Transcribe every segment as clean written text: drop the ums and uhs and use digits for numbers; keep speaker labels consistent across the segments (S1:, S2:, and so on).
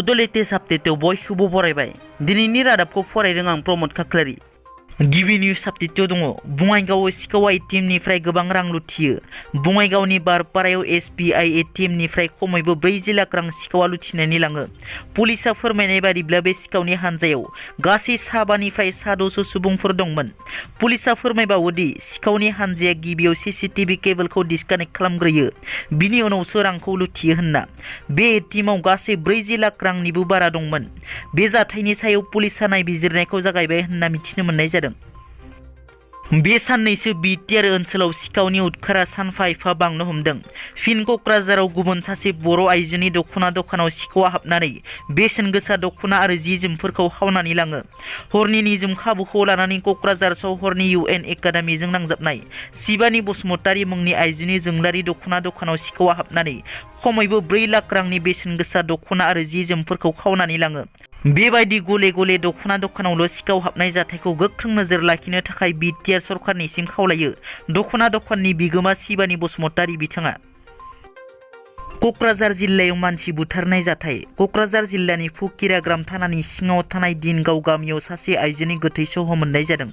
S1: बड' लेटेस्ट आपडेटआव बयखौबो बरायबाय। दिनैनि रादाबखौ फरायदों आं प्रमद खाख्लारि। गिबि निउज आपडेटआव दङ बङाइगावआव सिखाव एटिएमनिफ्राय गोबां रां लुथियो। बङाइगावनि बारपारायाव एसबिआइ एटिएमनिफ्राय खमैबो 40 लाख रां सिखावआ लुथिनानै लाङो। पुलिसआ फोरमायनाय बादिब्ला बे सिखावनि हानजायाव गासै 7निफ्राय 7 सुबुंफोर दंमोन। पुलिसआ फोरमायबावो दि सिखावनि हानजाया गिबियाव सीसीटीवी केबोलखौ डिसकानेक्ट खालामग्रोयो, बिनि उनावसो रांखौ लुथियो होनना। बे एटिएमआव गासै 40 लाख रांनिबो बारा दंमोन। बे जाथायनि सायाव पुलिसआ नायबिजिरनायखौ जागायबाय होनना मिथिनो मोननाय जादों। बे साननैसो बिटिआर ओनसोलाव सिखावनि उदखारा सानफा एफा बांनो हमदों। फिन क'क्राझाराव गुबुन सासे बर' आइजोनि दख'ना दखानाव सिखावआ हाबनानै बेसेन गोसा दख'ना आरो जि जोमफोरखौ खावनानै लाङो। हरनि निजोम खाबुखौ लानानै क'क्राझार सहरनि UN एकाडेमिजों नांजाबनाय शिबानी बसुमतारी मुंनि आइजोनि जोंलारि दख'ना दखानाव सिखावआ हाबनानै खमैबो 4 लाख रांनि बेसेन गोसा दख'ना आरो जि जोमफोरखौ खावनानै लाङो। बेबायदि गले गले दख'ना दखानावल' सिखाव हाबनाय जाथायखौ गोख्रों नोजोर लाखिनो थाखाय बिटिआर सरकारनिसिम खावलायो दख'ना दखाननि बिगोमा शिबानी बसुमतारी बिथाङा। क'क्राझार जिल्लायाव मानसि बुथारनाय जाथाय। क'क्राझार जिल्लानि फकिराग्राम थानानि सिङाव थानाय दिनगाव गामियाव सासे आइजोनि गोथै सह मोननाय जादों।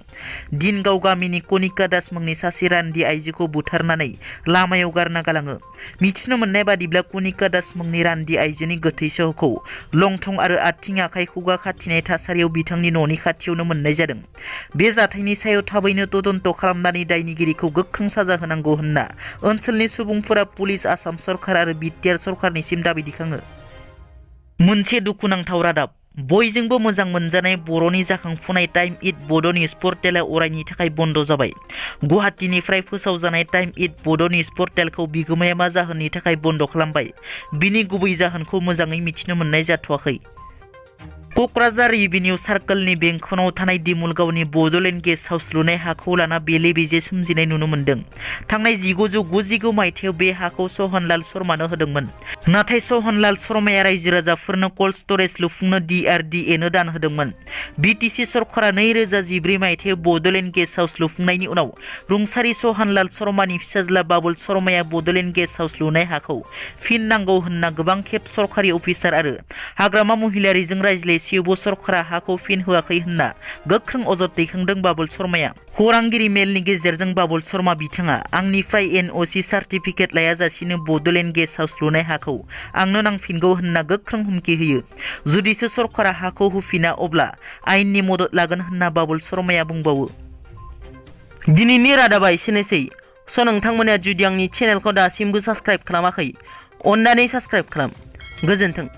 S1: दिनगाव गामिनि कनिका दास मुंनि सासे रान्दि आइजोखौ बुथारनानै लामायाव गारना गालाङो। मिथिनो मोननाय बादिब्ला कनिका दास मुंनि रान्दि आइजोनि गोथै सहखौ लंथं आरो आथिं आखाइ खुगा खाथिनाय थासारियाव बिथांनि न'नि खाथियावनो मोननाय जादों। बे जाथायनि सायाव थाबैनो तदन्त खालामनानै दायनिगिरिखौ गोख्रों साजा होनांगौ होनना ओनसोलनि सुबुंफोरा पुलिस, आसाम सरकार आरो बिटिआर सरकारनिसिम दाबि दिखाङो। मोनसे दुखुनांथाव रादाब। बयजोंबो मोजां मोनजानाय बर'नि जाखांफुनाय टाइम इट बड' निउज पर्टेला अरायनि थाखाय बन्द जाबाय। गुवाहाटीनिफ्राय फोसावजानाय टाइम इट बड' निउज पर्टेलखौ बिगोमाया मा जाहोननि थाखाय बन्द खालामबाय, बिनि गुबै जाहोनखौ मोजाङै मिथिनो मोननाय जाथ'वाखै। क'क्राझार रेभिनिउ सार्कलनि बेंखनाव थानाय दिमुलगावनि बड'लेण्ड गेस्ट हाउस लुनाय हाखौ लाना बेले बेजे सोमजिनाय नुनो मोन्दों। थांनाय 1999 मायथाइयाव बे हाखौ सहनलाल शर्मानो होदोंमोन। नाथाय सहनलाल शर्माया रायजो राजाफोरनो कल्ड स्टरेज लुफुंनो DRDA नो दान होदोंमोन। बिटिसि सरकारा 2014 मायथाइयाव बड'लेण्ड गेस्ट हाउस लुफुंनायनि उनाव रुंसारि सहनलाल शर्मानि फिसाज्ला बाबुल शर्माया बड'लेण्ड गेस्ट हाउस लुनाय हाखौ फिन नांगौ होनना गोबां खेब सरकारि अफिसार आरो हाग्रामा महिलारिजों रायज्लायसेयावबो सरकारा हाखौ फिन होआखै होनना गोख्रों अजद दैखांदों बाबुल शर्माया। खौरांगिरि मेलनि गेजेरजों बाबुल शर्मा बिथाङा आंनिफ्राय NOC सार्टिफिकेट लायाजासिनो बड'लेण्ड गेस्ट हाउस लुनाय हाखौ आंनो नांफिनगौ होनना गोख्रों हुमखि होयो। जुदिसो सरकारा हाखौ होफिना अब्ला आयेननि मदद लागोन होनना बाबुल शर्माया बुंबावो। दिनैनि रादाबा एसेनोसै। नोंथांमोना जुदि आंनि चेनेलखौ दासिमबो साबस्क्राइब खालामाखै, अन्नानै साबस्क्राइब खालाम। गोजोन्थों।